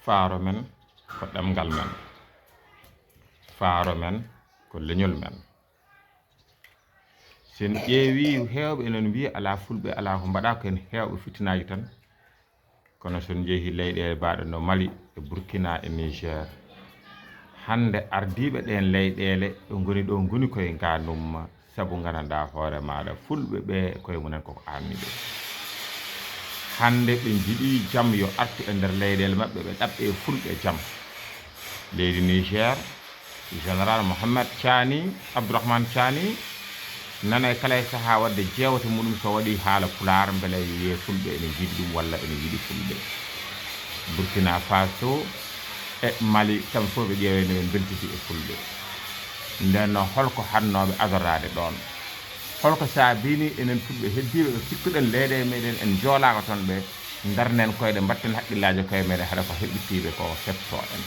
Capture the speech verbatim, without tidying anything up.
Faaro men ko ɗemngal men. Faaro men ko leñol men. Sen ƴeewi, heewɓe enen mbiya alaa fulɓe, alaa ko mbaɗa, ko en heewɓe fittinaaji tan. Kono son njehi leyɗeele baaɗe no Mali e Burkina e Niger, hannde ardiiɓe ɗeen leyɗeele ɓe ngoni ɗo ngoni koye nganumma, sabu ngananɗaa hoore maaɗa fulɓe ɓe koye mumen koko anni ɓe. Hannde ɓe njiɗi jam yo artu e nder leyɗeele maɓɓe, ɓe ɗaɓɓe e fulɓe jam. Leydi Niger, Général Mohamed Thiani, Abdourahmane Thiani, nana e kala e sahaa waɗde jeewte muɗum so waɗi haala pulaar, mbele wiye fulɓe ene njiɗi ɗum walla ene yiɗi fulɓe. Burkina Faso e Mali, kam fof ɓe ƴeewe no ɓe mbeltiti e fulɓe. Nden noon, holko hannooɓe adoraade ɗoon? Holko saabini enen fulɓe heddiiɓe ɓe cikkuɗen leyɗe meɗen en joolaaka toon ɓe, ndarnen koyɗe, mbatten haqqillaaji koye meɗen haɗa ko heɓɓitiiɓe ko heɓto en?